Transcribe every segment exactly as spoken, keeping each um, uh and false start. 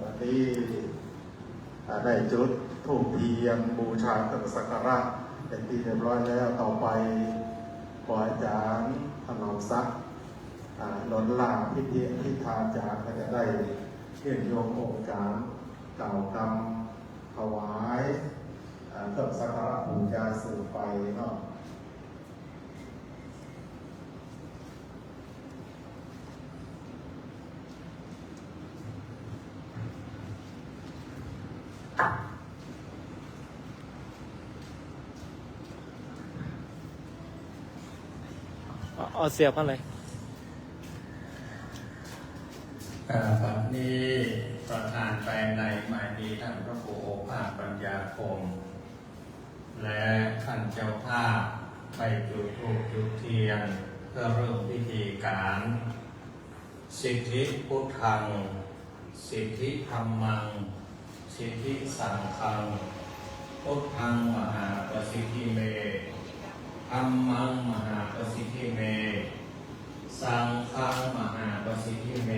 วันนี้ อ่า ได้จุดธูปเทียนบูชาเครื่องสักการะเป็นที่เรียบร้อยแล้ว ต่อไปขออาจ๋ารย์ถนอมศักดิ์ อ่า หล่นล่าพิธีอธิษฐานจ๋ารย์ ก็จะได้เยี่ยมโยมองค์จ๋ารย์กล่าวกำถวาย อ่า เครื่องสักการะบูชาสืบไปเนาะ เอา เอาเสียบเข้าเลย อ่า บัดนี้ประธานภายใน หมายมีต้านพระครูโอภาสปัญญาคม และต้านเจ้าภาพไปจุดธูปจุดเทียนเพื่อเริ่มพิธีการ สิทธิพุทธัง สิทธิธัมมัง สิทธิสังฆัง พุทธังมหาปสิทธิเม ธัมมังมหาปสิทธิเม สังฆังมหาปสิทธิเม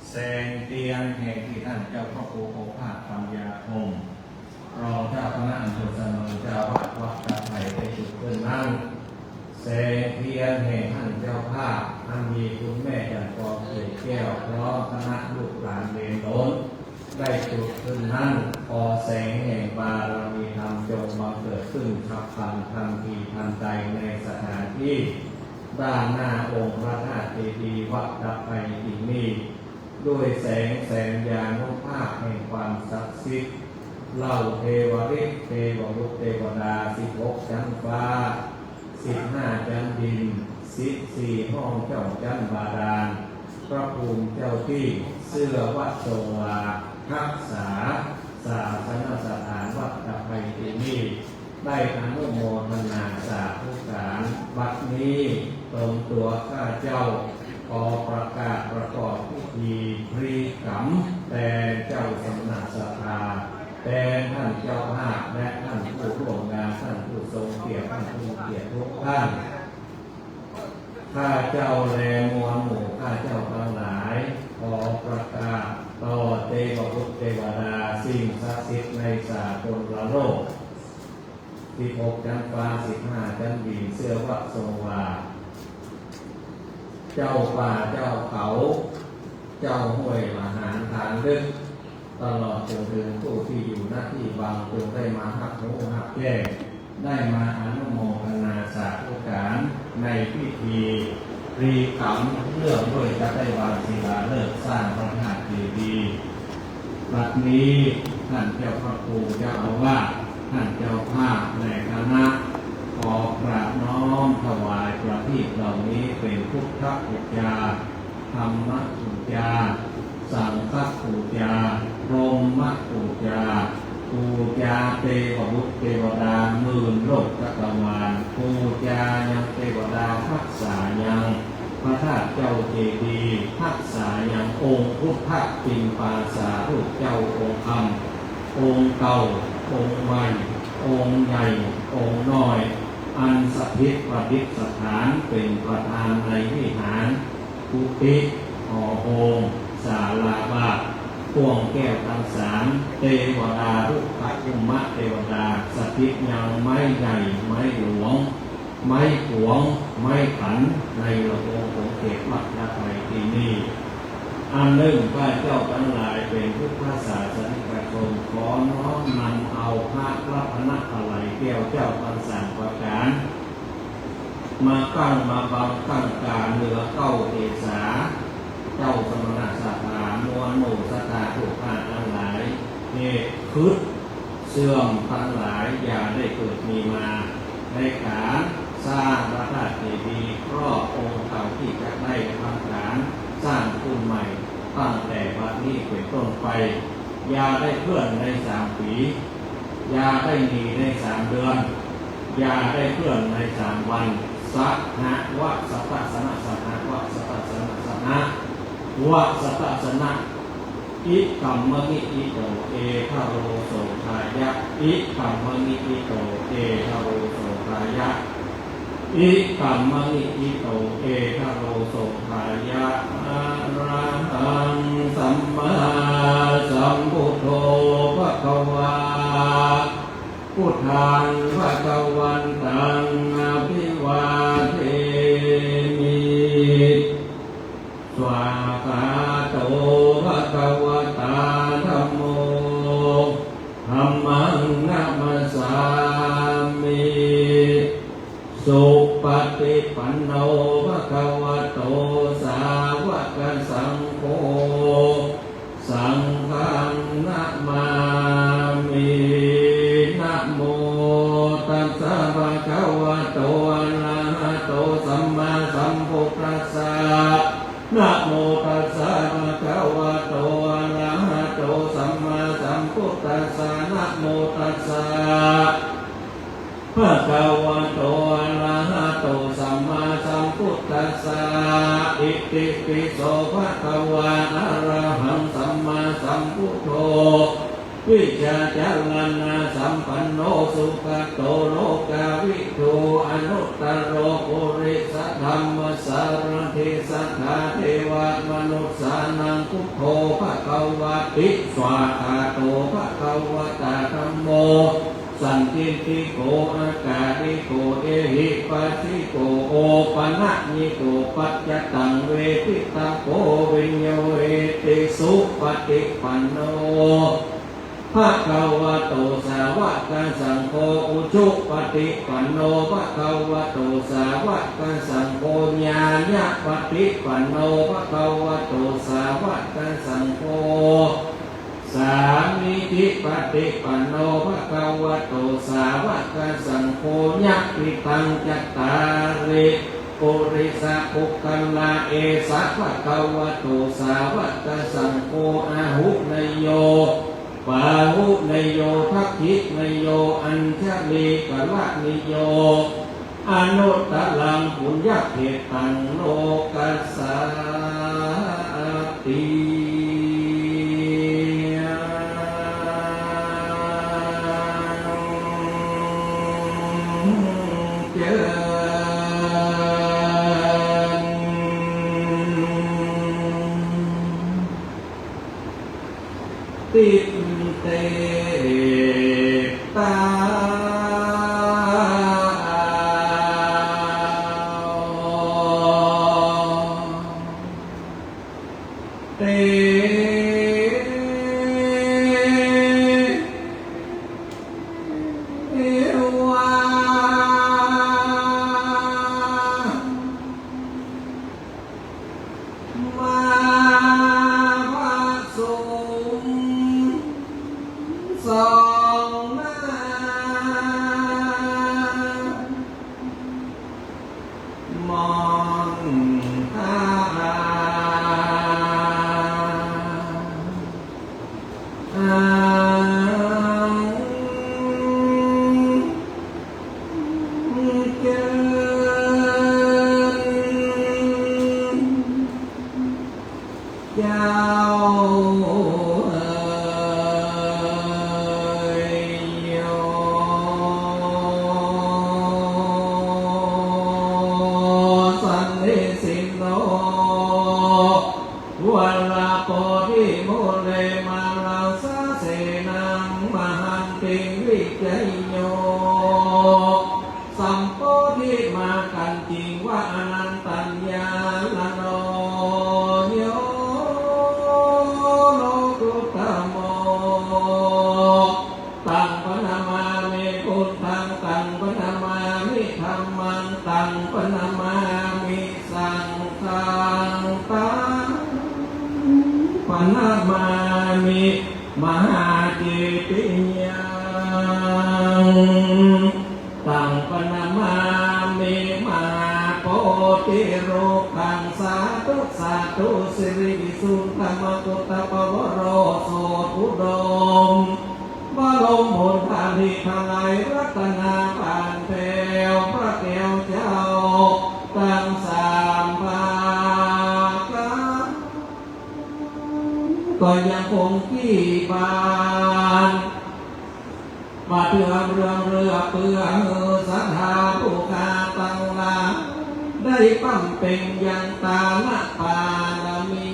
แสงเตียนแห่งตี้ต้านเจ้าพระครูโอภาสปัญญาคม รองเจ้าคณะอำเภอสะเมิง เจ้าอาวาสวัดตะไคร่ได้จุดขึ้นนั้น แสงเตียนแห่งต้านเจ้าภาพ อันมีคุณแม่จันทร์กองเกตแก้ว พร้อมคณะลูกหลานเหลนโหลน ได้จุดขึ้นนั้น ขอแสงแห่งบารมีธรรมจงบังเกิดขึ้นฉับพลันทันทีทันใดในสถานที่ด้านหน้าองค์พระธาตุเจดีย์วัดตะไคร่แห่งนี้ ด้วยแสงแสนยานุภาพแห่งความศักดิ์สิทธิ์ เหล่าเทวฤทธิ์เทวบุตรเทวดาสิบหกชั้นฟ้า สิบห้าชั้นดิน สิบสี่ห้องช่องชั้นบาดาล พระภูมิเจ้าตี้เสื้อวัดทรงวา ฮักษาศาสนสถานวัดตะไคร่แห่งนี้ ได้อนุโมทนาสาธุการ บัดนี้ตนตัวข้าเจ้าขอประกาศประกอบพิธีพลีกรรมแตนเจ้าสมณสถา แตนต้านเจ้าภาพและต้านผู้ร่วมงาน ต้านผู้ทรงเกียรติ ต้านผู้มีเกียรติทุกท่าน ข้าเจ้าและมวลหมู่ข้าเจ้าตังหลาย ขอประกาศต่อเตวบุตรเตวดา สิ่งศักดิ์สิทธิ์ในสากลโลก สิบหกชั้นฟ้า สิบห้าชั้นดิน เสื้อวัดทรงวา เจ้าป่าเจ้าเขา เจ้าห้วยละหารทางลึก ตลอดจนเถิงผู้ตี้อยู่ ณ ตี้บัง จงได้มาฮับฮู้ฮับแจ้ง ได้มาอนุโมทนาสาธุการในพิธีพลีกรรม เนื่องด้วยจะได้วางศิลาฤกษ์สร้างพระธาตุเจดีย์ บัดนี้ต้านเจ้าพระครูเจ้าอาวาส ต้านเจ้าภาพและคณะ ขอกราบน้อมถวายประทีปเหล่านี้เป็นพุทธปูจา ธัมมปูจา สังฆปูจา พรหมปูจา ปูจาเตวบุตรเตวดาหมื่นโลกจักรวาล ปูจายังเตวดาฮักษายังพระธาตุเจ้าเจดีย์ ฮักษายังองค์พุทธปิณฑาสารูปเจ้าองค์ธรรม องค์เก่า องค์ใหม่ องค์ใหญ่ องค์น้อย อันสถิตประดิษฐานเป็นประธานในวิหาร กุฏิ หอโฮม ศาลาบาท พ่วงแก้วตังสาม เตวดา รุกขะ ภุมมะเตวดา สถิตยังไม้ใหญ่ ไม้หลวง ไม้ขวง ไม้ขัน ในละวงของเขตวัดตะไคร่ตี้นี้ อันนึ่งข้าเจ้าตังหลายเป็นพุทธศาสนิกชน ขอน้อมนำเอาพระรัตนตรัยแก้วเจ้าตังสามประก๋าน มาตั้งมาบังตั้งก๋าเหนือเก้าเกศา เจ้าสมณสถา มวลหมู่ศรัทธาผู้ข้าตังหลาย เหตุครุดเสื่อมตังหลายอย่าได้เกิดมีมา ในก๋านสร้างพระธาตุเจดีย์ครอบองค์เก่าตี้จะได้ทำก๋านสร้างขึ้นใหม่ ตั้งแต่บัดนี้เป็นต้นไป อย่าได้เคลื่อนในสามปี๋ อย่าได้หนีในสามเดือน อย่าได้เคลื่อนในสามวัน สหะวะสะตะสนะ สหะวะสะตะสนะ สหะวะสะตะสนะ อิกัมมะนิอิโต เอทะโรโสทายะ อิกัมมะนิอิโต เอทะโรโสทายะ อิกัมมะนิอิโต เอทะโรโสทายะ อะระหังสัมมาสัมพุทโธ ภะคะวา พุทธัง ภะคะวันตัง อะภิวาเทมิ สวากขาโต ภะคะวะตา ธัมโม ธัมมัง นะมัสสามิ สุปะติปันโน ภะคะวะโต สาวะกะสังโฆ สังฆัง นะมามิ นะโม ตัสสะ ภะคะวะโต อะระหะโต สัมมาสัมพุทธัสสะ นะโม ตัสสะ ภะคะวะโต อะระหะโต สัมมาสัมพุทธัสสะ นะโม ตัสสะ ภะคะวะโต อะระหะโต สัมมาสัมพุทธัสสะ อิติปิโส ภะคะวา อะระหัง สัมมาสัมพุทโธ วิชชาจะรณะสัมปันโน สุขะโต โลกะวิดู อนุตตะโร ปุริสะธัมมะสารถิ สัตถาเทวะมนุสสานัง พุทโธ ภะคะวะติ สวากขาโต ภะคะวะตา ธัมโม สันทิฏฐิโก อะกาลิโก เอหิปัสสิโก โอปะนะญิโก ปัจจตัง เวทิตะโก วิญญูหิติ สุปะติปันโน ภะคะวะโต สาวะกะสังโฆ อุจุปะติปันโน ภะคะวะโต สาวะกะสังโฆ ญาณะปะติปันโน ภะคะวะโต สาวะกะสังโฆ สามีจิปะติปันโน ภะคะวะโต สาวะกะสังโฆ ยะติตัง จัตตาริ ปุริสะปุคคละ เอสะ ภะคะวะโต สาวะกะสังโฆ อาหุเนยโย ปาหุเนยโย ทักขิเนยโย อัญชลีกะละนิโย อนุตตะรัง ปุญญะเขตตัง โลกัสสาติ เจริญ ติเตตา เต เอวา มา พระสงฆ์สองหน้า มองตา อังเจิญ เจ้าเอ๋ย โย สันนิสินโน วะระโพธิมูเล มารัสสะเสนัง มหันติง วิจัยโย สัมโพธิมากันติง วะอนันตัญญาณโณ โย โลกุตตะโม ตังปะนะมามิ พุทธัง ตังปะนะมามิ ธัมมัง ตังปะนะมามิ สังฆัง ตังปะนะมามิ มหาเจติยัง ตังปะนะมามิ มหาโพธิรุกขัง สาธุ สาธุ สิริวิสุทธิธรรมกุตตะปะวะโร โสตอุดม บรมผลผลิตทั้งหลาย รัตนาผ่านแถวพระแก้วเจ้า ทั้งสามประก๋าน ก็ยัง บาน มาเตื้อเรื่องเรือเปื้อหื้อศรัทธาผู้ข้าตังหลาย ได้บำเพ็ญยังตานปารมี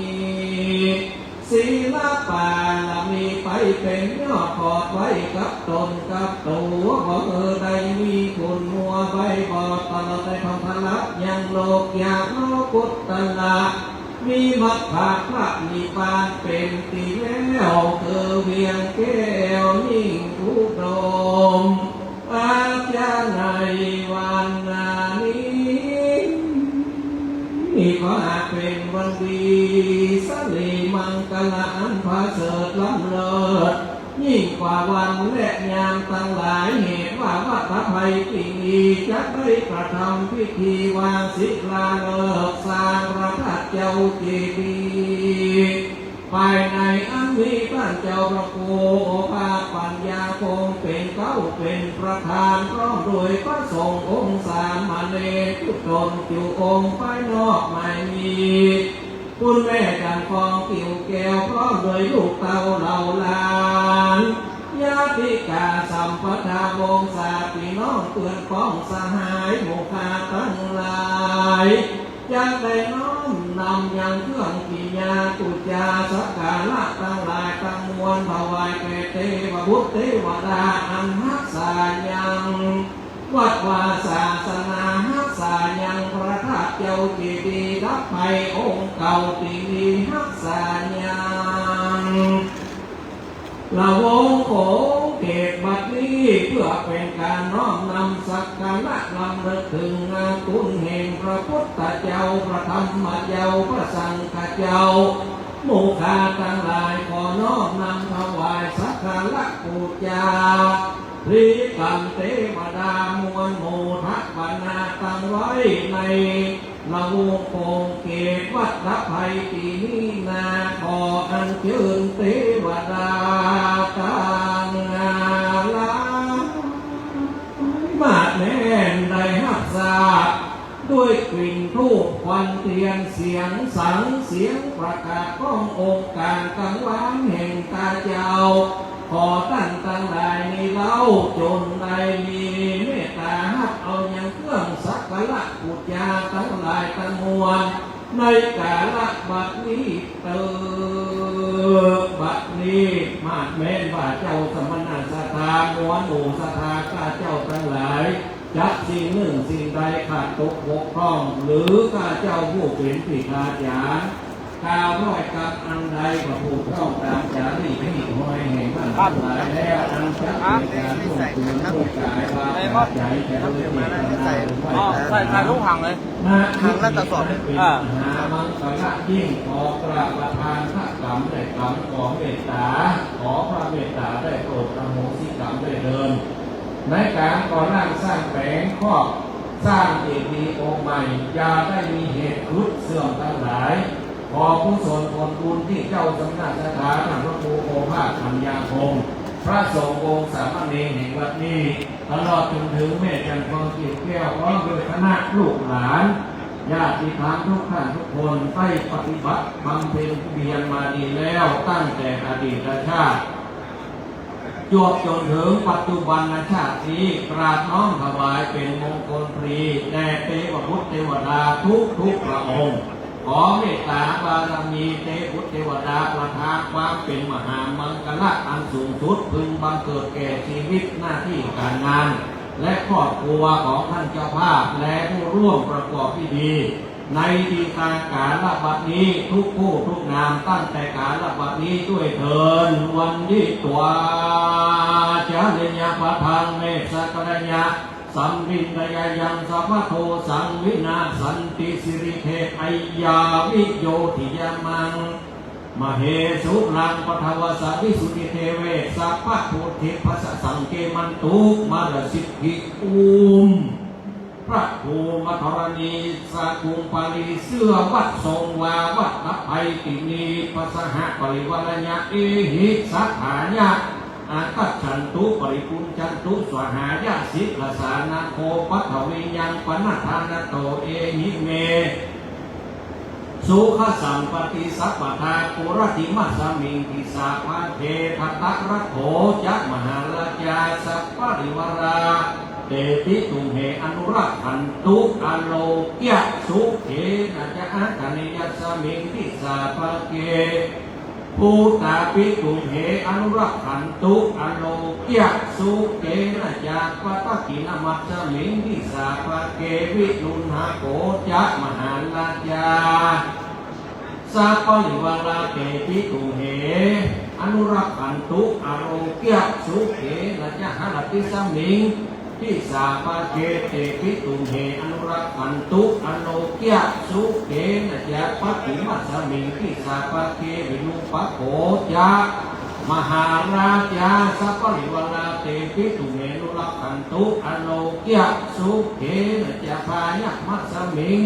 ศีลปารมีไปเป๋นยอดขอดไว้กับต๋นกับตั๋ว ขอหื้อได้มีคุณมัวใบ้บอดตลอดในธรรมะยังโลกยาโลกุตตระ มีมรรคผลพระนิพพานเป๋นตี้แล้ว คือเวียงแก้วยิ่งอุดม อาจารย์ในวันนี้ นี่ขอหากเป๋นวันดี สิริมังคละอันประเสริฐล้ำเลิศ ยิ่งกว่าวันและยามตังหลาย เหตุว่าวัตถภัยตี้นี้ จักได้กระทำพิธีวางศิลาฤกษ์สร้างพระธาตุเจ้าเจดีย์ ภายในอันมีต้านเจ้าพระครูโอภาสปัญญาคงเป๋นเก๊าเป๋นประธาน พร้อมด้วยพระสงฆ์องค์สามเณรจุ๊ตนจุองค์ ภายนอกไม่มี คุณแม่จันทร์ฟองกิ่วแก้ว พร้อมด้วยลูกเต้าเหล่าหลาน ญาติกาสัมปทาวงศาพี่น้องเปื้อนพ้องสหายหมู่ข้าตังหลาย จักได้น้อมนำยังเครื่องกิริยาปู๋จาสักการะตังหลายตังมวล ถวายแก่เตวบุตรเตวดาอันฮักษายัง วัดวาศาสนาฮักษายังพระธาตุเจ้าเจดีย์ดับภัยองค์เก่าตี้นี้ฮักษายัง ละวงโขงเขตบัดนี้ เปื้อเป๋นก๋านน้อมนำสักการะรำลึกเถิงอาคุณแห่งพระพุทธเจ้า พระธรรมเจ้า พระสังฆเจ้า หมู่ข้าตังหลายขอน้อมนำถวายสักการะปู๋จา พลีกรรมเตวดามวลหมู่ทัพบรรดาตังไว้ใน ละวงโขงเขตวัตถภัยตี้นี้นา ขออัญเจิญเตวดาตังหลาย มาดแม้นได้ฮับทราบ ด้วยกลิ่นธูปควันเตียนเสียงสังเสียงประกาศก้ององค์ก๋านกังวานแห่งต๋าเจ้า ขอต้านตังหลายนี้เล่า จ๋งได้มีเมตต๋าฮับเอายังเครื่องสักการะปู๋จาตังหลายตังมวล ในกาละบัดนี้เต๊อะ บัดนี้มาดแม้นว่าเจ้าสมณะศรัทธามวลหมู่ศรัทธาข้าเจ้าตังหลาย จักสิ่งนึ่งสิ่งใดขาดตกบกพร่อง หรือข้าเจ้าผู้เป๋นปิดาจ๋ารย์ กล่าวถ้อยกำอันใดบ่ถูกต้องต๋ามจารีตฮีตฮอยแห่งต้านตังหลายแล้ว อันจักเป๋นก๋านล่วงเกินด้วยก๋ายวาจ๋าใจ๋ จะโดยเจตนาหรือไม่ อ๋อ ใส่ ใส่ทุกถังเลย ถังละกระสอบเลย อ่า มหามังคละยิ่ง ขอกราบประทานพระกำและกำของเมตต๋า ขอพระเมตต๋าได้โปรดอโหสิกรรมด้วยเทอญ ในก๋านก่อร่างสร้างแป๋งครอบสร้างเจดีย์องค์ใหม่ อย่าได้มีเหตุครุดเสื่อมตังหลาย ขอกุศลผลบุญตี้เจ้าสมณะศรัทธาต้านพระครูโอภาสปัญญาคง พระสงฆ์องค์สามเณรแห่งวัดนี้ ตลอดจ๋นเถิงแม่จันทร์ฟองกิ่วแก้ว พร้อมด้วยคณะลูกหลาน ญาติธรรมทุกท่านทุกคน ได้ปฏิบัติบำเพ็ญเพียรมาดีแล้ว ตั้งแต่อดีตชาติ จวบจ๋นเถิงปัจจุบันชาตินี้ กราบน้อมถวายเป๋นมงคลพลีแด่เตวบุตรเตวดาทุกๆพระองค์ ขอเมตต๋าบารมีเตวบุตรเตวดาประทานความเป๋นมหามังคละอันสูงสุด พึงบังเกิดแก่ชีวิตหน้าตี้ก๋านงาน และครอบครัวของต้านเจ้าภาพ และผู้ร่วมประกอบพิธี ในตี้ตางกาละบัดนี้ทุกผู้ทุกนาม ตั้งแต่กาละบัดนี้ด้วยเทอญ วันนี้ตวา จาริยปะทัง เมสสะกะรยะ สัมมินทยายัง สัพพะโทสัง วินาสสันติ สิริเทพะยา วิโยธิยามัง มะเหสุรัง ปะทะวะสะ วิสุทธิเทเว สัพพะโพธิพะสะ สังเกมันตุ มะระสิทธิ อุม พระภูมิธรณีสกุมปาลี เสื้อวัดทรงวา วัตถภัยตี้นี้ ปะสะหะปะริวารายะ เอหิ สัตถายะ อาคัจฉันตุ ปะริปุญจันตุ สวาหายะ สิรสานะโข ปัทวียัง ปะนะทานะโต เอหิเม สุขะสัมปัตติสัพพะทา ปุรัตถิมัสสะมิง ดิสาภาเก ธะตะระโข จะ มหาราชา สัพพะริวารา เตปิ ตุมเห อนุรักขันตุ อาโรเกะ สุเขนะจะ อัคคะเนยัสสะมิง ดิสาภาเก ภูตาปิ ตุมเห อนุรักขันตุ อาโรเกะ สุเขนะจะ ปะตักขิณะมัสสะมิง ดิสาภาเก วิรุณหะโข จะ มหาราชา สัพพะริวารา เตปิ ตุมเห อนุรักขันตุ อาโรเกะ สุเขนะจะ หะรัตติสะมิง ดิสาภาเก เตปิ ตุมเห อนุรักขันตุ อาโรเกะ สุเขนะจะ ปัชฌิมัสสะมิง ดิสาภาเก วิรูปะโข จะ มหาราชา สัพพะริวารา เตปิ ตุมเห อนุรักขันตุ อาโรเกะ สุเขนะจะ พายะมัสสะมิง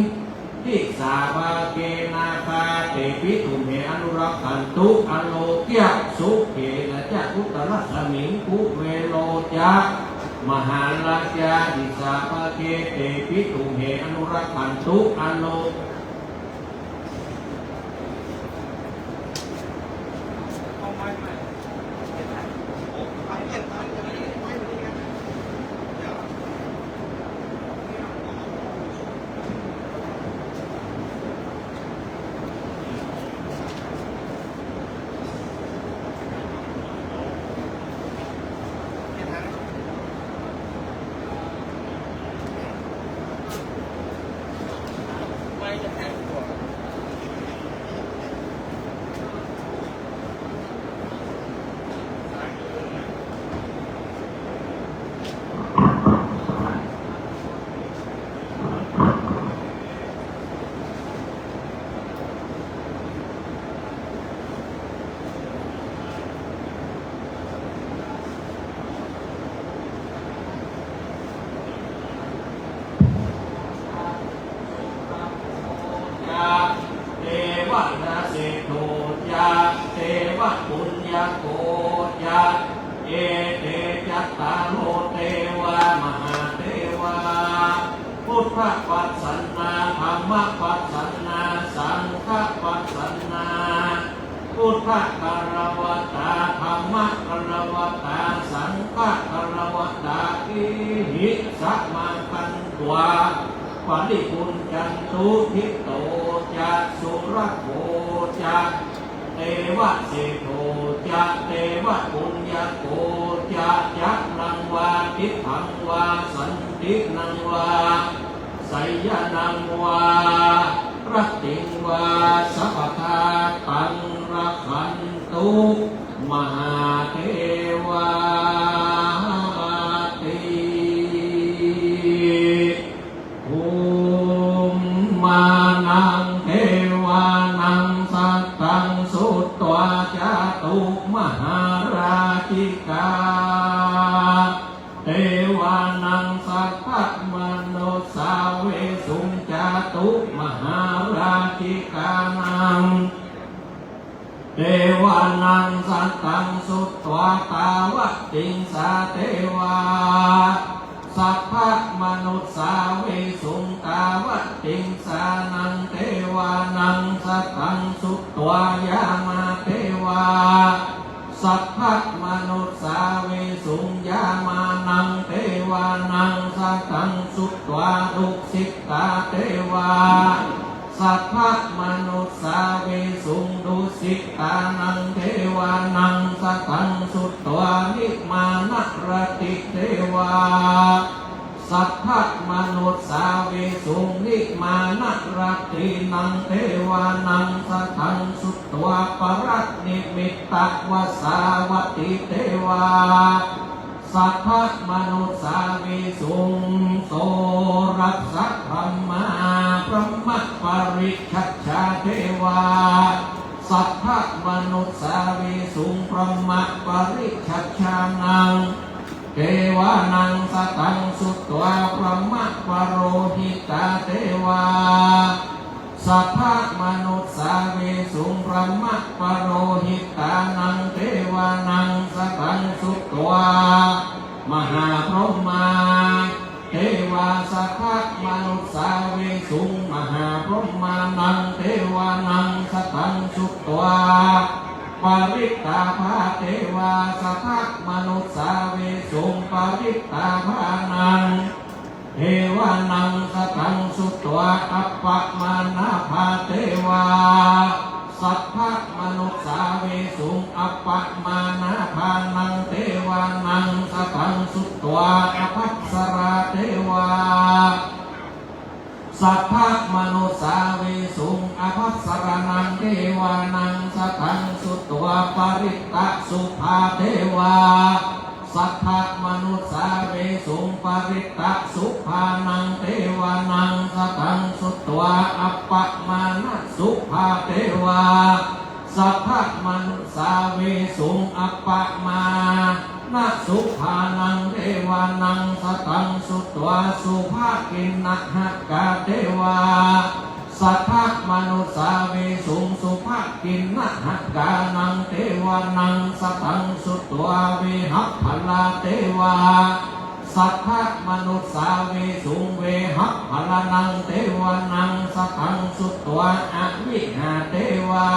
ดิสาภาเก นาคา เตปิ ตุมเห อนุรักขันตุ อาโรเกะ สุเขนะจะ อุตตะรัสสะมิง คุเวโร จะ มหาราชา ดิสาภาเก เตปิ ตุมเห อนุรักขันตุ อาโร จะ เตวะเศรษฐโข จะ เตวะปุญญะโข จะ เอเต จัตตาโร เตวะ มหาเตวะ พุทธปัสสันนา ธัมมปัสสันนา สังฆปัสสันนา พุทธะกะระวะตา ธัมมะกะระวะตา สังฆะกะระวะตา อิหิ สะมะคันตวา ปะริภุญจันตุ ทิตโต จะ สุรโข จะ เตวะเศรษฐโข จะ เตวะปุญญะโข จะ จะรังวา ติฏฐังวา สันตินังวา สะยะนังวา รัตติงวา สัพพะทา ตังรักขันตุ มหาเตวาติ ภูมมานัง เตวานัง สัตถัง สุตวา จาตุ มหาราชิกา เตวานัง สัตถะมนุสสาเวสุง จาตุ มหาราชิกานัง เตวานัง สัตถัง สุตวา ตาวะติงสา เตวา สัตถะมนุสสาเวสุง ตาวะติงสานัง เตวานัง สัตถัง สุตวา ยามา เตวา สัตถะมนุสสาเวสุง ยามานัง เตวานัง สัตถัง สุตวา ดุสิตตา เตวา สัตถะมนุสสาเวสุง ดุสิตตานัง เตวานัง สัตถัง สุตวา นิมมานะรัตติ เตวา สัตถะมนุสสาเวสุง นิมมานะรัตตินัง เตวานัง สัตถัง สุตวา ปะระนิมมิตตะวสสาวัตติ เตวา สัตถะมนุสสาเวสุง โสรัสสะพรหมา พรหมปริชัชชา เตวา สัตถะมนุสสาเวสุง พรหมปริชัชชานัง เตวานัง สัตถัง สุตวา พรหมปโรหิตา เตวา สัตถะมนุสสาเวสุง พรหมปโรหิตานัง เตวานัง สัตถัง สุตวา มหาพรหมา เตวา สัตถะมนุสสาเวสุง มหาพรหมานัง เตวา พาเทวา สัทธัมมนุสสาเวสุง ปริตตาภานัง เทวานัง สตัง สุत्वा อัปปมาณาภาเทวา สัทธัมมนุสสาเวสุง อัปปมาณาภานัง เทวานัง สตัง สุत्वा อภัสสราเทวา สัทธัมมนุสสาเวสุง อภัสสรานัง เทวานัง สตัง สุत्वा ปริตตสุภาเทวา สัทธัมมนุสสาเวสุง ปริตตสุภานัง เทวานัง สตัง สุत्वा อัปปมาณสุภาเทวา สัทธัมมนุสสาเวสุง อัปปมาณสุภานัง เทวานัง สตัง สุत्वा สุภกิณหกาเทวา สัทธัมมนุสสาเวสุง สุภกิณหกานัง เทวานัง สตัง สุत्वा เวหัพพลาเทวา สัทธัมมนุสสาเวสุง เวหัพพลานัง เทวานัง สตัง สุत्वा อวิหาเทวา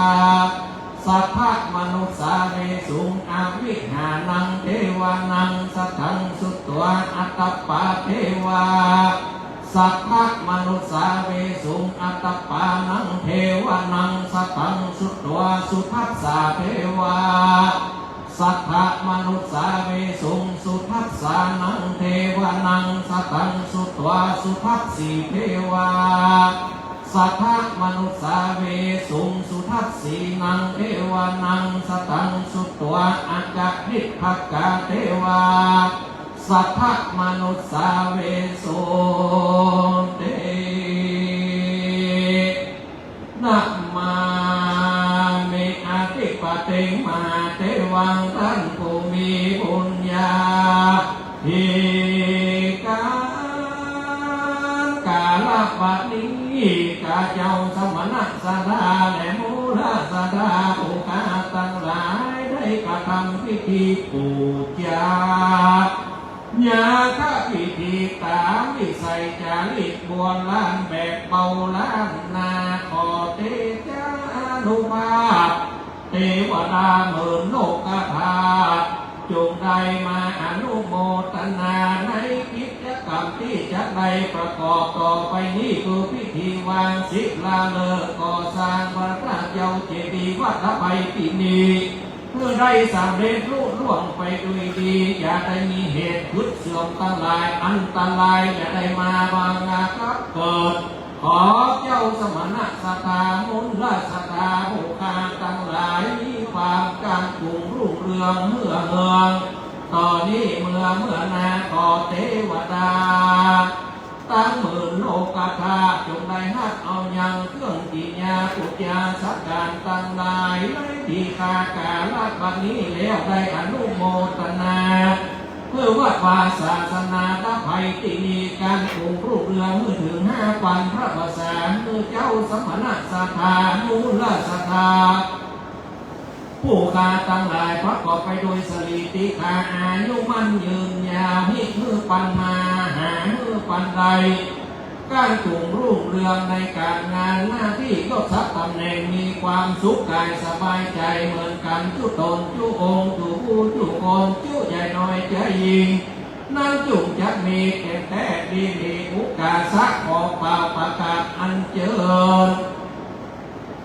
สัทธัมมนุสสาเวสุง อวิหานัง เทวานัง สตัง สุत्वा อัตตปาเทวา สัทธัมมนุสสาเวสุง อัตตปานัง เทวานัง สตัง สุत्वा สุทัสสาเทวา สัทธัมมนุสสาเวสุง สุทัสสานัง เทวานัง สตัง สุत्वा สุทัสสีเทวา สัทธัมมนุสสาเวสุง สุทัสสีนัง เทวานัง สตัง สุत्वा อักขิณหกาเทวา สัทธัมมนุสสาเวสุง เต นะมามิ อธิปติง มหาเทวัง ต้านผู้มีบุญญาธิก๋าน ก๋าละบัดนี้ ข้าเจ้าสมณะศาสดา และมูลศาสดา ผู้ข้าตังหลาย ได้กระทำพิธีปู๋จา ยาคพิธีต๋ามวิสัยจาริกโบราณแบบโบราณนา ขอเตจานุภาพเตวดาหมื่นโลกธาตุ จงได้มาอนุโมทนาในกิจกรรมตี้จะได้ประกอบต่อไปนี้ คือพิธีวางศิลาฤกษ์ก่อสร้างพระเจ้าเจดีย์วัดอภัยทินี เพื่อได้สำเร็จลุล่วงไปด้วยดี อย่าได้มีเหตุผึดเสื่อมตังหลาย อันตรายอย่าได้มาบังอาจเกิด ขอเจ้าสมณะศาสดา มูลศาสดา ผู้ข้าตังหลาย มีความก้านกุ่งรุ่งเรืองเมื่อเฮือง ต่อนี้เมื่อเมื่อหน้า ขอเตวดา ตังหมื่นโลกธาตุ จงได้ฮับเอายังเครื่องกิยาปู๋จาสักก๋านตังหลาย ในตี้ข้ากาละบัดนี้แล้วได้อนุโมทนา เพื่อวัดวาศาสนาอภัยทินี ก้านกุ่งรุ่งเรือง หื้อเถิงห้าปันพระภาษา หื้อเจ้าสมณะศาสดา มูลศาสดา ผู้ข้าตังหลาย ประกอบไปโดยสรีติขา อายุมั่นยืนยาว ฮิหื้อปันมา หาหื้อปันได้ ก้านกุ่งรุ่งเรืองในก๋านงานหน้าตี้ ยศศักดิ์ต๋ำแหน่ง มีความสุขก๋ายสบายใจ๋เหมือนกั๋น จุ๊ต๋นจุ๊องค์ จุ๊ผู้จุ๊คน จุ๊ใหญ่น้อยใจ๋ยิ่ง นั้นจุ่งจักมีแก่นแต๊ดีหลี อุกาสะขอเป่าประกาศอัญเจิญ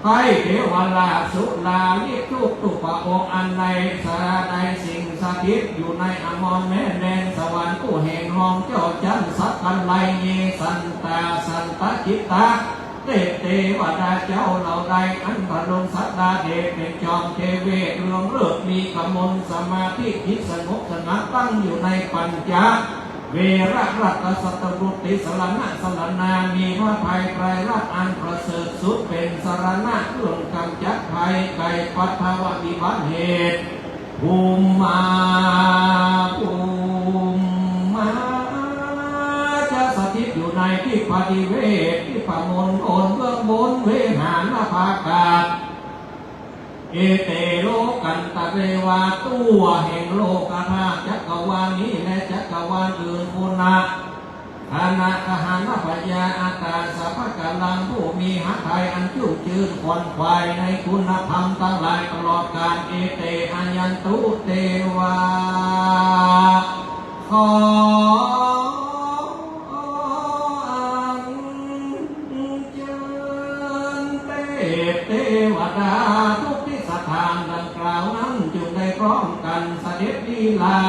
ใคร่เทวราชสุราริกทุกๆ พระองค์ อันในสาราใดสิ่งสถิตอยู่ในอมรแม้นแดนสวรรค์ ผู้แห่งห้องเจ้าจันทร์สักกัลไลเย สันตาสันตจิตตา เตเตวดาเจ้าเหล่าใด อันพระบรมศาสดาเดชเป็นจอมเทเวศ เรืองฤทธิ์มีกมลสมาธิจิตสงบสงัดตั้งอยู่ในปัญจ เวรรัตตสัตตบุตรีสรณะสรณา มีพระภัยไตรรัตน์อันประเสริฐสุดเป็นสรณะ เครื่องกำจัดภัยไก่ปัทวะวิบัติเหตุ ภูมิมา ภูมิมา จะสถิตอยู่ในทิพพาทิเวศ ทิพพมณฑลเบื้องบน เวหานะภาคา เอเต โลกันตะเรวา ตั๋วแห่งโลกธาตุจักรวาลนี้และจักรวาลอื่น ปุณณะ คณะทหารพญาอัฏฐาสัพพะกำลัง ผู้มีหฤทัยอันชุ่มชื่นขวนขวายในคุณธรรมตังหลายตลอดกาล เอเต อายันตุ เตวา ขออัญเชิญเทพเทวดาทุกที่สถานดังกล่าวนั้น จงได้พร้อมกันเสด็จลีลา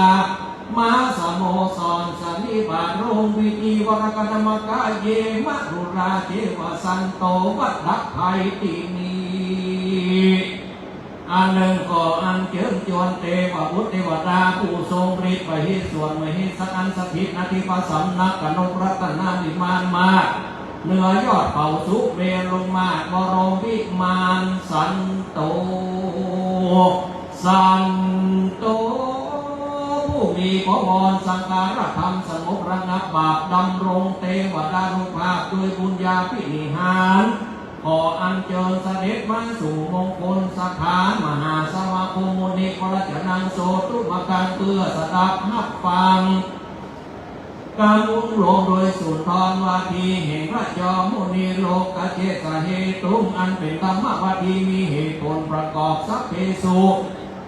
มาสโมสรสันนิบาตโรงพิธี วรกนมกะเย มะรุราเจวะ สันโต วัตถะภัยตินี อันหนึ่งขออัญเชิญจวนเทพบุตรเทวดาผู้ทรงฤทธิ์มหิศาลมหิสักอันสถิตณที่พระสำนักกนกรัตนวิมานมาศ เหนือยอดเขาสุเมรุมาศบรมวิมานสันโต สันโต ผู้มีพระวรสังขารธรรมสงบระงับบาป ดำรงเทวดานุภาพด้วยบุญญาภินิหาร ขออัญเชิญเสด็จมาสู่มงคลสถานมหาสมาคมมุนิวรจนังโสตุมะกัง เพื่อสดับฮับฟัง กำมุงลงโดยสุนทรวาทีแห่งพระจอมมุนีโลกเจสเหตุง อันเป็นธรรมวาทีมีเหตุผลประกอบ สัพเพสุ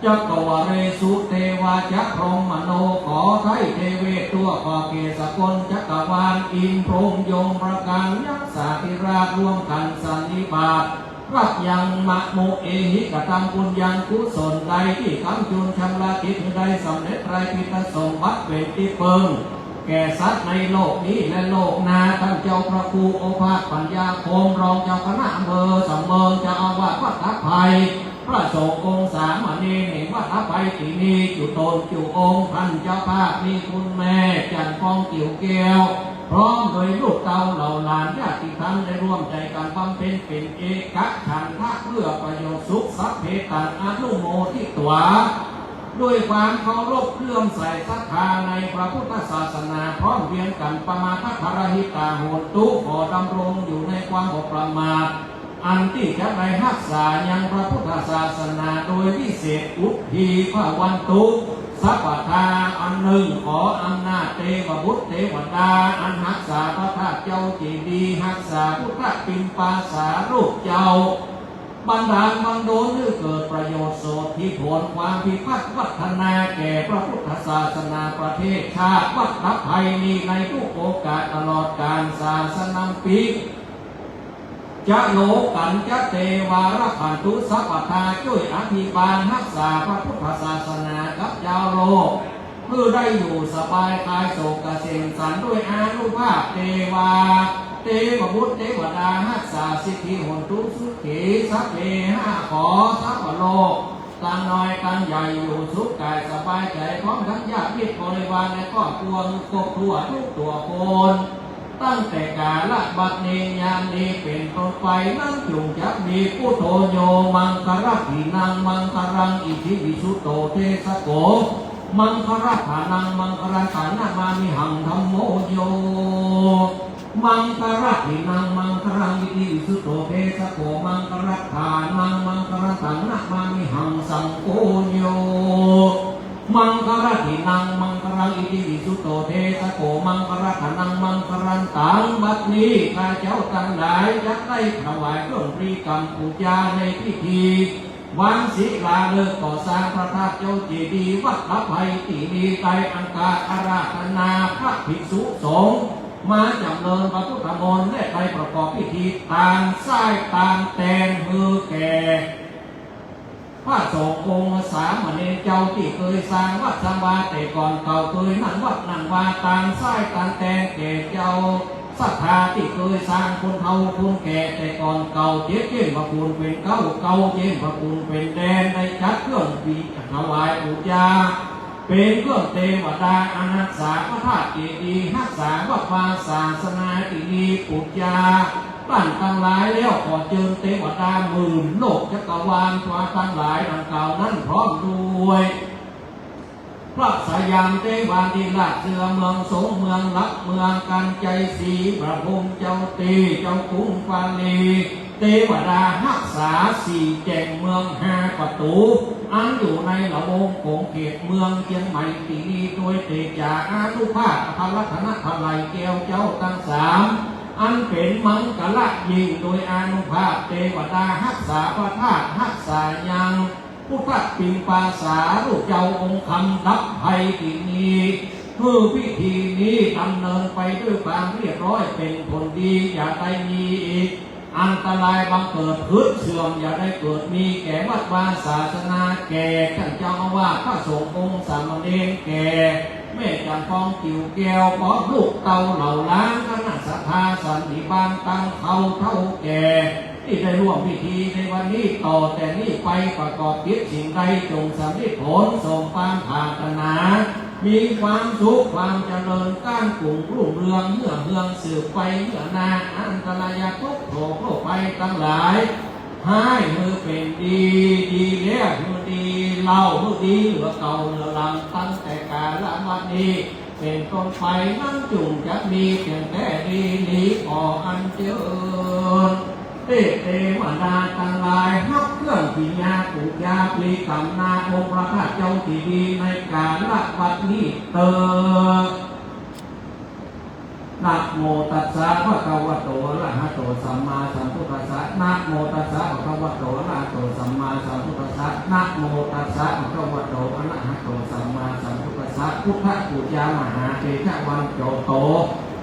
จักกวาเลสุ เทวาจะพรหมมโน ขอไท้เทเวศทั่วขอบเขตสกลจักรวาล อินทร์พรหมยมพระกลางยักษาธิราชร่วมกันสันนิบาต รับยังมะโมเอหิ กระทำบุญยังกุศลใดที่ค้ำจุนชำระจิตหื้อได้สำเร็จไตรปิตรสมบัติเป็นตี้เปิง แก่สัตว์ในโลกนี้และโลกหน้า ท่านเจ้าพระครูโอภาสปัญญาคม รองเจ้าคณะอำเภอสำเมิง เจ้าอาวาสวัดทับไพร พระสงฆ์องค์สามเณรแห่งวัดทับไพรตี้นี้ จุตนจุองค์ ท่านเจ้าภาพมีคุณแม่จันทร์ฟองกิ่วแก้ว พร้อมโดยลูกเต้าเหล่าหลานญาติธรรม ได้ร่วมใจกันบำเพ็ญเป็นเอกฉันทะเพื่อประโยชน์สุข สัพเพตังอนุโมทิตวา ด้วยความเคารพเลื่อมใสศรัทธาในพระพุทธศาสนา พร้อมเพรียงกัน ปะมาทะปะราหิตาโหนตุ ขอดำรงอยู่ในความบ่ประมาท อันตี้จะได้ฮักษายังพระพุทธศาสนาโดยวิเศษ อุทธีภะวันตุ สัพพะทา อันหนึ่งขออำนาจเทวบุตรเทวดา อันฮักษาพระธาตุเจ้าเจดีย์ ฮักษาพุทธปิณฑาสารูปเจ้า บันดาลบังดลหื้อเกิดประโยชน์โสตถิผล ความพิพัฒน์วัฒนาแก่พระพุทธศาสนาประเทศชาติวัดทับไพรนี้ในทุกโอกาสตลอดกาลศาสนำปี จะโลกัญจะเทวารักขันตุสัพพะทา จ้วยอภิบาลฮักษาพระพุทธศาสนากับจาวโลก หื้อได้อยู่สบายคลายโศกเกษมสันต์ด้วยอานุภาพเทวา เทวบุตรเทวดาฮักษาสิทธิโหนตุสุขี สัพเพหะ ขอสัพพะโลก ตังน้อยตังใหญ่อยู่สุขกายสบายใจ๋ พร้อมตังญาติมิตรบริวารและครอบครัวครบถ้วนทุกตัวคน ตั้งแต่กาละบัดนี้ยามนี้เป๋นต้นไปนั้น จุ่งจะมีปุทโธโญ มังคะรัตถินัง มังคะรัง อิติวิสุทโธเทสะโก มังคะรัตถานัง มังคะรันตัง นะมามิหัง ธัมโมโญ มังคะรัตถินัง มังคะรัง อิติวิสุทโธเทสะโก มังคะรัตถานัง มังคะรันตัง นะมามิหัง สังโฆโญ มังคะรัตถินัง มังคะรัง อิติวิสุทโธเทสะโก มังคะรัตถานัง มังคะรันตัง บัดนี้ข้าเจ้าตังหลายจะได้ถวายเครื่องบริกรรมปู๋จาในพิธี วางศิลาฤกษ์ก่อสร้างพระธาตุเจ้าเจดีย์วัดทับไพรตี้นี้ ได้อังคาอาราธนาพระภิกษุสงฆ์มาจ๋ำเริญพระพุทธมนต์ และได้ประกอบพิธีตางซ้ายตางแตนหื้อแก่ พระสงฆ์องค์สามเณรเจ้าตี้เกยสร้างวัดสร้างวาแต่ก่อนเก่า เกยนั่งวัดนั่งวาตางซ้ายตางแตนแก่เจ้า ศรัทธาตี้เกยสร้างคนเฒ่าคนแก่แต่ก่อนเก่า เจ็ดเจ้นพระคุณเป๋นเก๊า เก้าเจ้นพระคุณเป๋นแดน ได้จัดเครื่องถวายปู๋จา เป๋นเครื่องเทวดาอันฮักษาพระธาตุเจดีย์ ฮักษาวัดวาศาสนาตี้นี้ปู๋จา ต้านตังหลายแล้ว ขอเจิญเทวดาหมื่นโลกจักรวาลตังหลายดังกล่าวนั้นพร้อมด้วย พระสยามเทวาธิราชเจือเมืองสงเมืองหลักเมือง กั๋นไกสีพระพรหมเจ้าตี้ เจ้ากรุงปาลี เทวดาฮักษาสี่แจ่งเมืองห้าประตู๋ อันอยู่ในละวงของเขตเมืองเจียงใหม่ตี้นี้ โดยเตจ๋าอานุภาพพระรัตนตรัยแก้วเจ้าตังสาม อันเป๋นมังคละยิ่ง โดยอานุภาพเตวดาฮักษาพระธาตุ ฮักษายังพุทธปิมปาสารูปเจ้าองค์คำดับภัยตี้นี้ หื้อพิธีนี้ดำเนินไปด้วยความเรียบร้อยเป๋นผลดี อย่าได้มีอีก อันตรายบังเกิด หืดเสื่อมอย่าได้เกิดมีแก่วัดวาศาสนา แก่ต้านเจ้าอาวาส พระสงฆ์องค์สามเณร แก่แม่จันทร์ทองกิ่วแก้ว พร้อมลูกเต้าเหล่าหลาน คณะศรัทธาสันนิบาตตังเฒ่าเฒ่าแก่ ตี้ได้ร่วมพิธีในวันนี้ ต่อแต่นี้ไปประกอบกิจสิ่งใดจงสำเร็จผลสมความปรารถนา มีความสุขความเจริญก้านกุ่งรุ่งเรืองเมื่อเฮืองสืบไปเมื่อหน้า อันตรายทุกข์โศกโรคภัยตังหลาย ฮ้ายหื้อเป๋นดี ดีแล้วหื้อดีเล่า หื้อดีเหลือเก่าเหลือหลัง ตั้งแต่กาลบัดนี้เป๋นต้นไป มันจุ่งจะมีเพียงแต่ดีนี้ ขออัญเจิญ เตพเตวดาตังหลาย ฮับเครื่องกิริยาปู๋จาปลีกรรมนาองค์พระธาตุเจ้าตี้ดีในกาลบัดนี้เตอญ นะโมตัสสะ ภะคะวะโต อะระหะโต สัมมาสัมพุทธัสสะ นะโมตัสสะ ภะคะวะโต อะระหะโต สัมมาสัมพุทธัสสะ นะโมตัสสะ ภะคะวะโต อะระหะโต สัมมาสัมพุทธัสสะ พุทธปู๋จามหาเตจะวันโจโต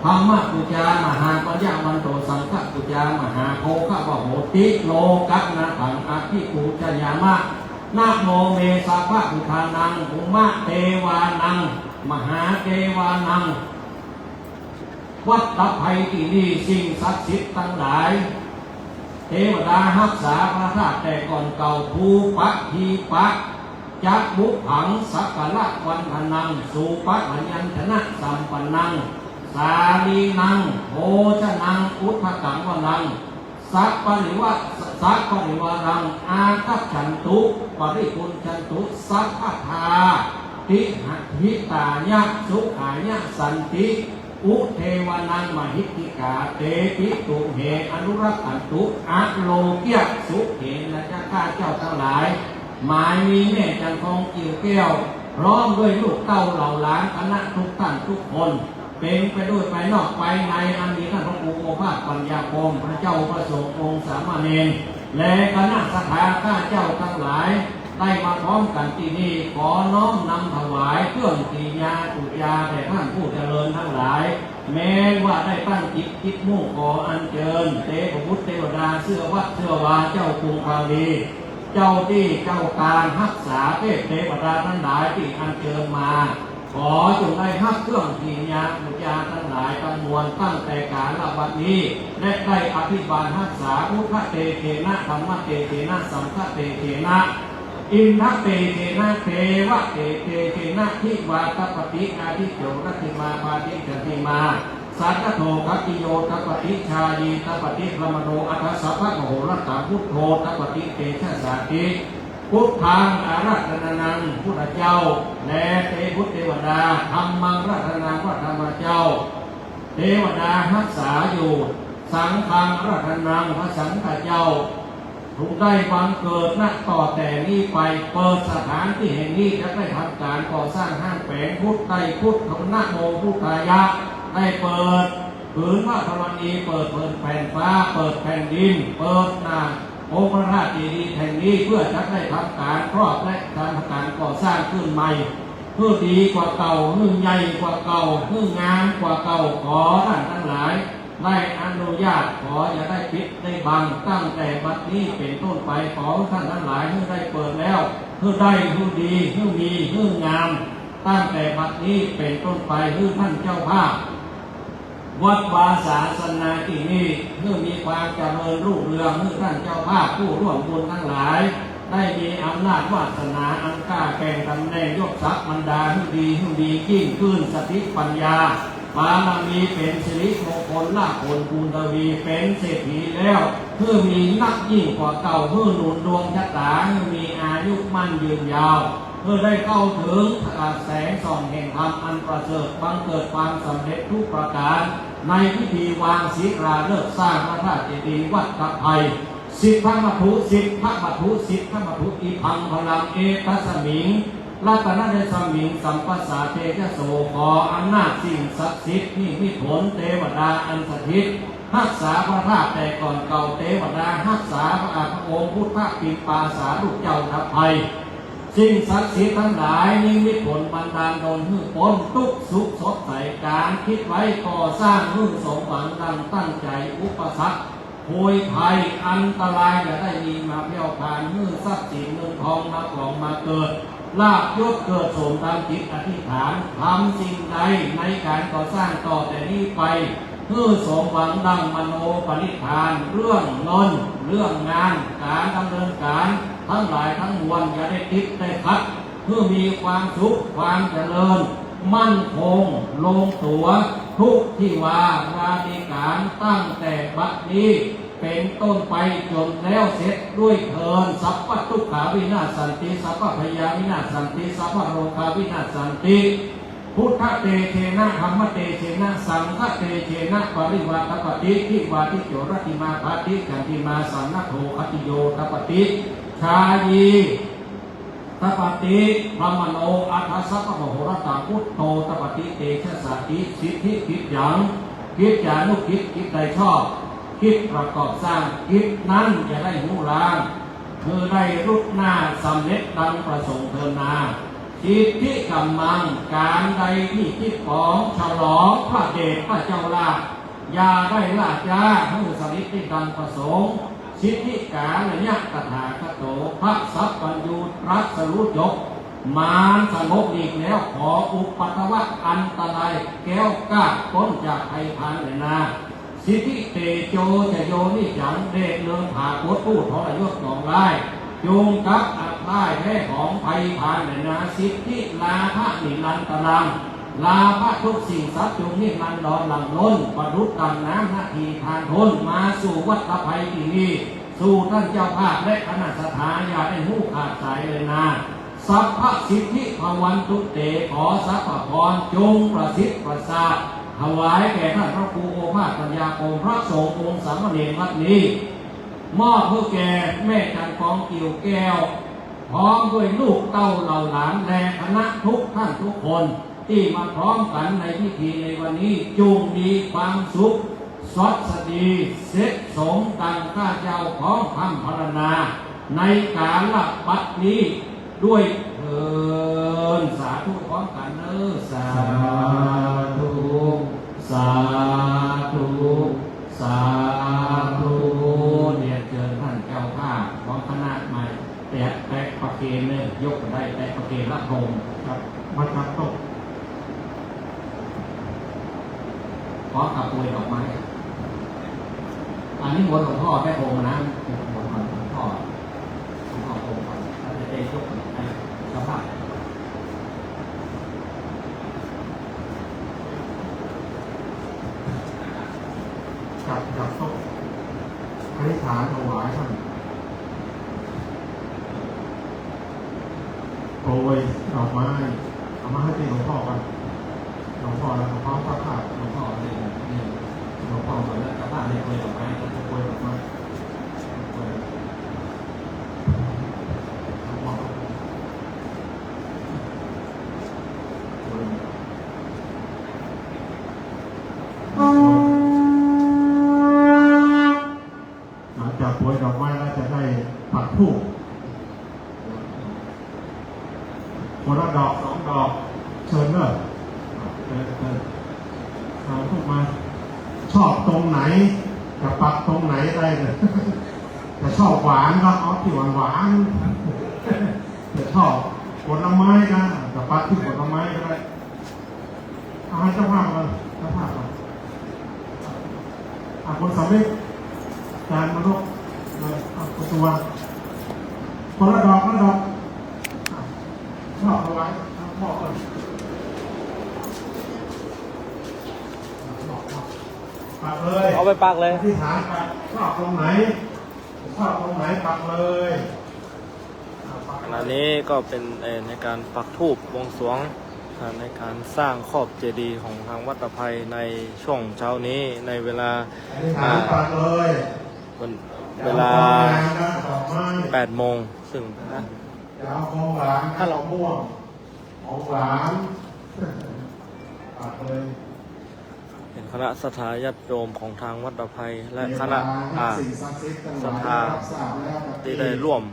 ธัมมปู๋จามหาปัญญาวันโต สังฆปู๋จามหาโภคะวะโหติ โลกะนาถังอภิปู๋จยามะ นะโมเมสสะภะพุทธานัง อุมะเตวานัง มหาเตวานัง วัตตะภัยตี้นี้สิ่งศักดิ์สิทธิ์ตังหลาย เตวดาฮักษาพระธาตุแต่ก่อนเก่า ภูปะ ทีปะ จะบุพผัง สักการะวันทนัง สูปะพยัญชนะสัมปันนัง สาลีนัง โภชนัง อุทธังวรัง สัปปะริวะ สัปปะริวารัง อาคัจฉันตุ ปะริภุญชันตุ สัพพะทา ติหะ หิตายะ สุขายะ สันติ อุเทวานัง มหิทธิกา เตปิ ตุมเห อนุรักขันตุ อะโลเกียะ สุเขนะจะ ข้าเจ้าตังหลาย หมายมีแม่จันทร์ทองกิ่วแก้ว พร้อมด้วยลูกเต้าเหล่าหลานคณะทุกท่านทุกคน เป๋นไปด้วยภายนอกภายใน อันมีท่านพระครูโอภาสปัญญาพรหม พระเจ้าพระสงฆ์องค์สามเณร และคณะศรัทธาข้าเจ้าตังหลาย ได้มาพร้อมกั๋นตี้นี้ ขอน้อมนำถวายเครื่องกิริยาปู๋จาแด่ท่านผู้เจริญตังหลาย แม้ว่าได้ตั้งจิตคิดมุ่งขออัญเจิญ เตพบุตรเตวดาเสื้อวัดเสื้อวา เจ้ากรุงพาลี เจ้าตี้เจ้าการฮักษาเทพเทวดาตังหลายตี้อัญเจิญมา ขอจงได้ฮับเครื่องกิริยาปู๋จาตังหลายตังมวลตั้งแต่กาลบัดนี้ และได้อภิบาลฮักษา พุทธเตเจนะ ธัมมะเตเจนะ สังฆะเตเจนะ อินทะเตเจนะ เทวะเตเจนะ ทิวาตะปะติ อาทิจโจ รัชชิมา พาทิจันทิมา สัจจโท ขัตติโย ตะปะติ ชายี ตะปะติ พรหมโณ อัฏฐสัพพะมโหรตัง พุทโธ ตะปะติ เตชะสาติ พุทธัง อาราธนานัง พุทธเจ้า และเตบุตรเตวดา ธัมมัง อาราธนานัง พระธรรมเจ้า เตวดาฮักษาอยู่ สังฆัง อาราธนานัง พระสังฆเจ้า ผู้ได้บังเกิด นับต่อแต่นี้ไป เปิดสถานตี้แห่งนี้ จะได้ทำก๋านก่อสร้างห้างแป๋ง พุทธได้พุทธ นะโมพุทธายะ ได้เปิด ผืนพระธรณี เปิดผืนแผ่นฟ้า เปิดแผ่นดิน เปิดหน้าองค์พระธาตุเจดีย์แห่งนี้ เพื่อจะได้ทำก๋านครอบและทำก๋านก่อสร้างขึ้นใหม่ หื้อดีกว่าเก่า หื้อใหญ่กว่าเก่า หื้องามกว่าเก่า ขอท่านตังหลายได้อนุญาต ขออย่าได้ปิดได้บัง ตั้งแต่บัดนี้เป๋นต้นไป ขอท่านตังหลายหื้อได้เปิดแล้ว หื้อได้ หื้อดี หื้อมี หื้องาม ตั้งแต่บัดนี้เป๋นต้นไป หื้อท่านเจ้าภาพ วัดวาศาสนาตี้นี้ หื้อมีความเจริญรุ่งเรือง หื้อท่านเจ้าภาพผู้ร่วมบุญตังหลาย ได้มีอำนาจวาสนาอันกล้าแก่งตำแหน่งยศศักดิ์บรรดา หื้อดี หื้อมียิ่งขึ้น สติปัญญา บารมีเป๋นสิริมงคล ลาภผลบุญทวี เป๋นเศรษฐีแล้ว หื้อมีนักยิ่งกว่าเก่า หื้อหนุนดวงชะตา หื้อมีอายุมั่นยืนยาว หื้อได้เข้าเถิงแสงส่องแห่งธรรมอันประเสริฐ บังเกิดความสำเร็จทุกประก๋าน ในพิธีวางศิลาฤกษ์สร้างพระธาตุเจดีย์วัดตะไคร่ สิทธมัตถุ สิทธมัตถุ สิทธมัตถุ อิภังพลัง เอตัสมิง รัตนเตสมิง สัมปัสสาเตจะโส ขออำนาจสิ่งศักดิ์สิทธิ์ นิมิตผล เตวดาอันสถิต ฮักษาพระธาตุแต่ก่อนเก่า เตวดาฮักษาพระองค์พุทธปิมปาสารูปเจ้าดับภัย สิ่งศักดิ์สิทธิ์ทั้งหลาย นิมิตผลบันดาลดลหื้อป๊นตุ๊กข์สุขสดใส ก๋านกึ๊ดไว้ก่อสร้างหื้อสมหวังดังตั้งใจ๋ อุปสรรค โพยภัยอันตรายอย่าได้มีมาแผ่วพราน หื้อทรัพย์สินเงินทองมาของมาเกิด ลาภยศเกิดสมดังจิตอธิษฐาน ทำสิ่งใดในก๋านก่อสร้างต่อแต่นี้ไป หื้อสมหวังดังมโนปณิธาน เรื่องเงิน เรื่องงาน ก๋านดำเนินก๋านทั้งหลายทั้งมวล อย่าได้ติดได้ขัด หื้อมีความสุข ความเจริญ มั่นคง ลงตั๋ว ทุกทิวาราธิก๋าน ตั้งแต่บัดนี้เป๋นต้นไปจ๋นแล้วเสร็จด้วยเทอญ สัพพะตุ๊กขาวินาสสันติ สัพพะพยาวินาสสันติ สัพพะโรคาวินาสสันติ พุทธะเตเชนะ ธัมมะเตเชนะ สังฆะเตเชนะ ปริวาทัปปติ ทิวาทิโจรติมา ภัตติจันติมา สันนะโท ขัตติโยทัปปติ ชายี ทัปปติ พรหมโณ อัฏฐะสัพพะมโหรตัง พุทโธทัปปติ เตชะสาติ สิทธิกิจยัง กิจจานุกิจ กิจใดชอบ กิจประกอบสร้าง กิจนั้นอย่าได้ฮู้ร้าง หื้อได้รุดหน้าสำเร็จดังประสงค์เทอญนา สิทธิกัมมัง ก๋านใดที่กึ๊ดป๋องฉลองพระเดชพระเจ้าราช อย่าได้ล่าจ๊า หื้อสำเร็จได้ดังประสงค์ สิทธิกาลยะตถาคโต พระสัพพัญญูตรัสรู้จบ มารสงบหลีกแล้ว ขออุปัทวะอันตรายแคล้วคลาดป๊นจากภัยพรานแลนา สิทธิเตโจจะโยนิจัง เดชเนินผาโคตรผู้ทรยศของร้าย จงกับอับพ่ายแพ้ของภัยพรานแลนา สิทธิลาภะนิรันตรัง ลาภะทุกสิ่งทรัพย์จงนิรันดรหลั่งล้น ประดุจดังน้ำนาทีทานท้น มาสู่วัตรภัยที่นี่ สู่ต้านเจ้าภาพและคณะศรัทธา อย่าได้ฮู้ขาดสายเลยนา สัพพะสิทธิภวันตุเต ขอสรรพพรจงประสิทธิ์ประสาท ถวายแก่ต้านพระครูโอภาสปัญญาคม พระสงฆ์องค์สามเณรวัดนี้ มอบหื้อแก่แม่จันทร์กองกิ่วแก้ว พร้อมด้วยลูกเต้าเหล่าหลาน และคณะทุกท่านทุกคน ตี้มาพร้อมกั๋นในพิธีในวันนี้ จงมีความสุข สวัสดี เสร็จสมดังข้าเจ้าของพร่ำพรรณนา ในกาลบัดนี้ด้วยเทอญ สาธุพร้อมกั๋นเน้อ สาธุ สาธุ สาธุ เรียนเจิญต้านเจ้าภาพพร้อมคณะมาแตะ แตะประเคนเน้อ ยกได้แตะประเคนรับพรม ครับ มาจับโต๊ะ ขอกราบปวยดอกไม้ อันนี้มนต์หลวงพ่อแม่พรมนะ มนต์หลวงพ่อ หลวงพ่อพรมก่อน แล้วจะได้ยกให้เจ้าภาพ จับ จับโต๊ะ อธิษฐานถวายท่าน โปรยดอกไม้ เอามาให้ตี้หลวงพ่อก่อน หลวงพ่อแล้วก็พร้อมพระธาตุ หลวงพ่อเลย หลวงพ่อก่อนแล้วพระธาตุเลย โปรยดอกไม้ โปรยดอกไม้ โปรย หลวงพ่อ โปรย หลังจากโปรยดอกไม้แล้วจะได้ปักธูป คนละดอกสองดอก เชิญเนอะ เชิญ เชิญ เอาธูปมา ชอบตรงไหน จะปักตรงไหนได้เลย จะชอบหวานก็เอาตี้หวานหวาน จะชอบผลไม้ก็จะปักตี้ผลไม้ก็ได้ เอาให้เจ้าภาพก่อน เจ้าภาพก่อน อ่ะ คนสำเร็จ จานมานก เลย เอาประตูวาง คนละดอก คนละดอก อ่ะ มอบเอาไว้ มอบก่อน มอบ มอบ ปักเลย เอาไปปักเลย อธิษฐานปัก ชอบตรงไหน ชอบตรงไหนปักเลย ขณะนี้ก็เป็น เอ่อ ในการปักธูปบวงสรวง อ่า ในการสร้างขอบเจดีย์ของทางวัดตะไพในช่วงเช้านี้ ในเวลา อธิษฐานปักเลย อ่า วัน เวลาแปดโมง ซึ่งนะ เดี๋ยวเอาของหวาน ถ้าเราม่วง ของหวาน อ่ะ เลย เป็นคณะศรัทธาญาติโยมของทางวัดดาบไพร และคณะ อ่า สิ่งศักดิ์สิทธิ์ทั้งหลาย ศรัทธา ได้รับทราบแล้ว ที่ได้ร่วม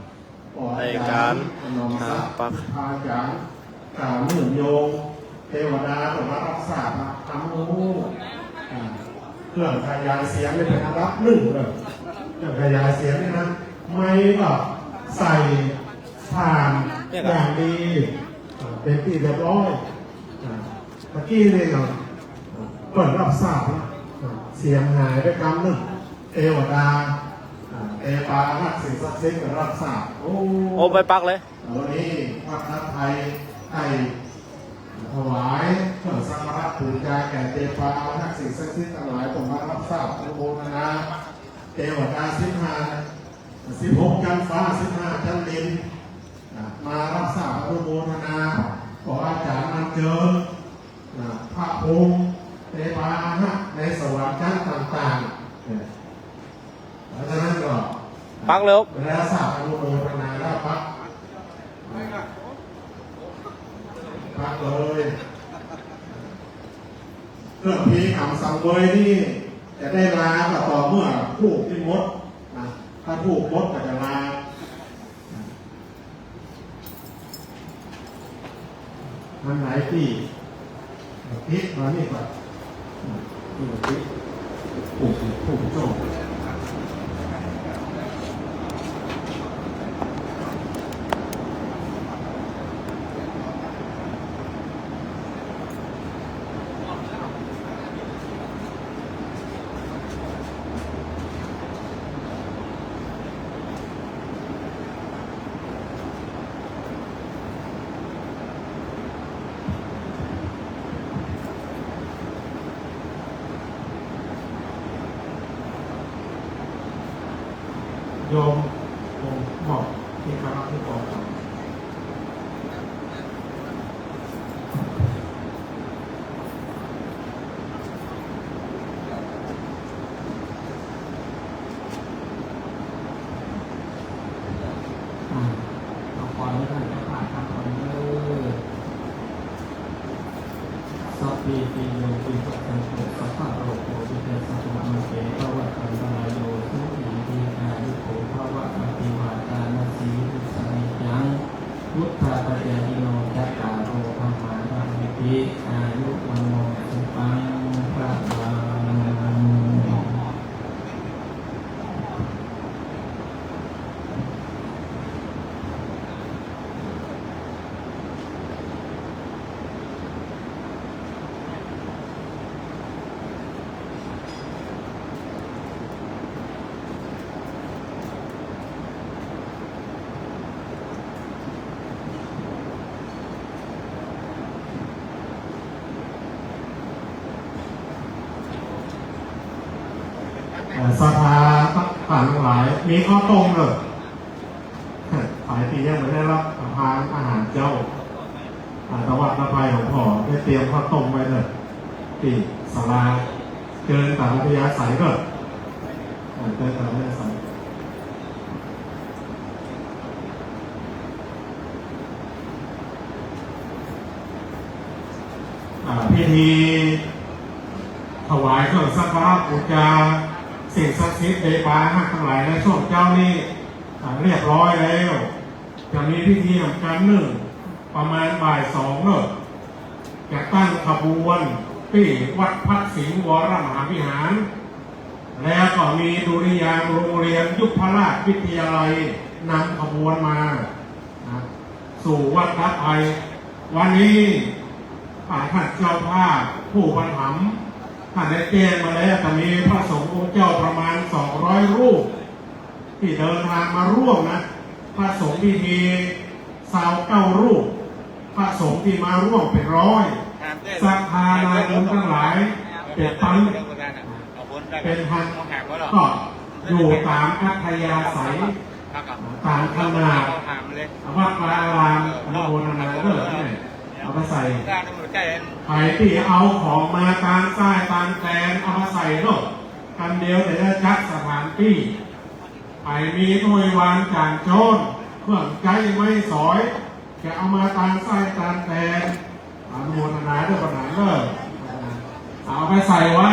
ในการ อ่า ปัก พระอาจารย์ กล่าวเนื่องโยง เตวดาก็มารับทราบธรรมรู้ อ่า เครื่องขยายเสียงนี่เป็นอันดับหนึ่งเลย เครื่องขยายเสียงนี่นะ ไมค์ก็ใส่ถ่านอย่างดี อ่า เป็นที่เรียบร้อย อ่า ตะกี้นี่ก็เปิ้นรับทราบแล้ว อ่า เสียงหายไปกำหนึ่ง เตวดา อ่า เตปาอารักษ์สิ่งศักดิ์สิทธิ์ก็รับทราบ โอ้ โอ้ ไปปักเลย วันนี้วัดดาบไพรได้ถวายเครื่องสักการะบูชาแก่เตปาอารักษ์สิ่งศักดิ์สิทธิ์ทั้งหลาย ต้องมารับทราบอนุโมทนา เตวดาสิบห้า สิบหกชั้นฟ้า สิบห้าชั้นดิน อ่ะ มารับทราบอนุโมทนา ขออาจารย์นำเชิญ อ่ะ พระพรหมเตปาอารักษ์ในสวรรค์ชั้นต่างๆ เนี่ย เพราะฉะนั้นก็ ปักเลยครับ เวลาทราบอนุโมทนาแล้วปัก ปักเลย เครื่องพีกรรมสังเวยนี่จะได้ลาก็ต่อเมื่อธูปนี่หมดนะ ถ้าธูปหมดก็จะลา อันไหนตี้ ติดมานี่ก่อน นี่ติด ผูก ผูกโซ่ โยม ผมบอกที่คณะผู้ปกครอง อ่า เอาพรให้ท่านเจ้าภาพทำก่อนเด้อ Sabbītiyo vivajjantu, sabbarogo vinassatu, mā te bhavatvantarāyo, sukhī dīghāyuko bhava. Abhivādanasīlissa niccaṃ vuḍḍhāpacāyino, cattāro dhammā vaḍḍhanti, āyu vaṇṇo sukhaṃ balaṃ. เอ่อ ศรัทธาท่านทั้งหลาย มีข้าวต้มเด้อ ใผตี้ยังบ่ได้รับประทานอาหารเจ๊า อ่า ตะวัดตะไพของพ่อได้เตรียมข้าวต้มไว้เด้อ ตี้ศาลา เจิญต๋ามอัธยาศัยเด้อ อ่า เจิญต๋ามอัธยาศัย อ่า พิธีถวายเครื่องสักการะบูชาสิ่งศักดิ์สิทธิ์เตปาอารักษ์ทั้งหลายในช่วงเจ๊านี้ อ่า เรียบร้อยแล้ว จะมีพิธีสำคัญนึ่ง ประมาณบ่ายสองเนาะ จะตั้งขบวนตี้วัดพระสิงห์วรมหาวิหาร แล้วก็มีดุริยางค์โรงเรียนยุพราชวิทยาลัยนำขบวนมา นะ สู่วัดดาบไพร วันนี้ อ่า ท่านเจ้าภาพผู้อุปถัมภ์ ท่านได้แจ้งมาแล้ว จะมีพระสงฆ์องค์เจ้าประมาณสองร้อยรูป ตี้เดินทางมาร่วมนะ พระสงฆ์พิธีซาวเก้ารูป พระสงฆ์ตี้มาร่วมเป๋นร้อย ศรัทธาญาติโยมทั้งหลาย เป๋นตัน เป๋นตัน ก็อยู่ต๋ามอัธยาศัย ต๋ามขนาด วัดวาอาราม อนุโมทนาเด้อ เอาไปใส่ ใผตี้เอาของมาตางซ้ายตางแตน เอามาใส่เนาะ กำเดียวเดี๋ยวจะจัดสถานตี้ ไปมีหน่วยวานจ๋านโจ้น เครื่องใจ๊ไม้สอย จะเอามาตานไส้ตานแตน อนุโมทนาเด้อ ปัญหาเด้อ เอาไปใส่ไว้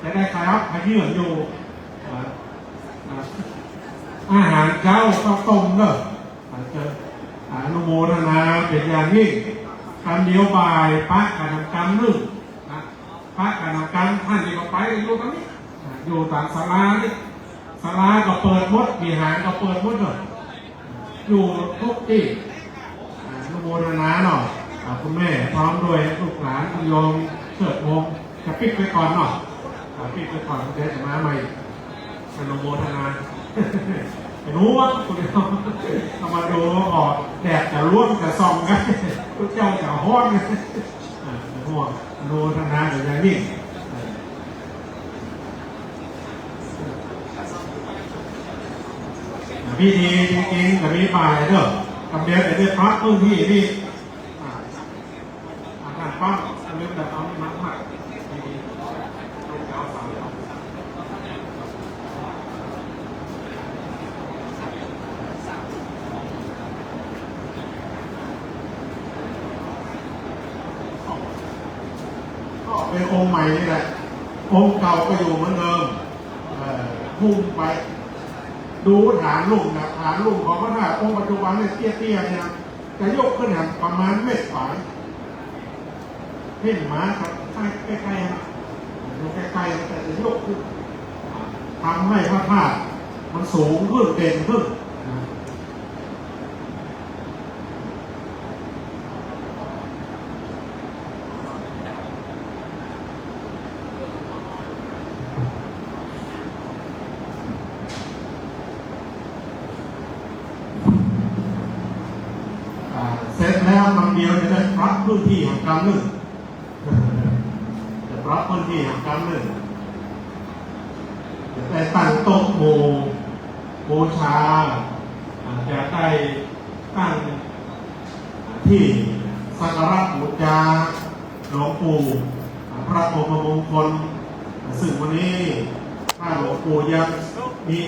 จะได้ขยับขยื่นอยู่ อ่า อ่า อาหารเจ๊าข้าวต้มเด้อ อ่า เจ้า อนุโมทนาเป๋นอย่างยิ่ง กำเดียวบ่ายปะกั๋นกำนึ่งนะ ปะกั๋นกำ ท่านตี้บ่ไปอยู่ตรงนี้ อ่า อยู่ต๋ามศาลานี่ ศาลาก็เปิดหมด วิหารก็เปิดหมดเนาะ อยู่ทุกตี้ อ่า อนุโมทนาเนาะ อ่า คุณแม่พร้อมด้วยลูกหลาน คุณโยมเชิดพงษ์ จะปิดไปก่อนเนาะ อ่า ปิดไปก่อน เดี๋ยวจะมาใหม่ อนุโมทนา เป๋นห่วงคุณโยม เอามาดูออก แดดจะร่วงจะส่องกั๋น พระเจ้าจะฮ้อน อ่า เป๋นห่วง อนุโมทนาเป๋นอย่างยิ่ง พิธีจริงๆ จะมีบ่ายเด้อ กำเดียวจะได้ปรับพื้นที่นี่ อ่า อ่า ท่านป้อม กำเดียวจะเอานี่มาผัก ก็เป๋นองค์ใหม่นี่แหละ องค์เก่าก็อยู่เหมือนเดิม เอ่อ หุ้มไป ดูฐานลุ่มนะ ฐานลุ่มของพระธาตุองค์ปัจจุบันเนี่ยเตี้ยๆ เนี่ย จะยกขึ้นหาประมาณเมตรปลาย เห็นมาครับ ใกล้ๆ ครับ อยู่ใกล้ๆ แต่จะยกขึ้น ทำให้พระธาตุมันสูงขึ้น เด่นขึ้นนะ อ่า เสร็จแล้วกำเดียวจะได้ปรับพื้นที่แหมกำนึ่ง จะปรับพื้นที่แหมกำนึ่ง จะได้ตั้งโต๊ะหมู่บูชา อ่า จะได้ตั้งตี้สักการะบูชาหลวงปู่ อ่า พระพรหมมงคล ซึ่งวันนี้ถ้าหลวงปู่ยังมี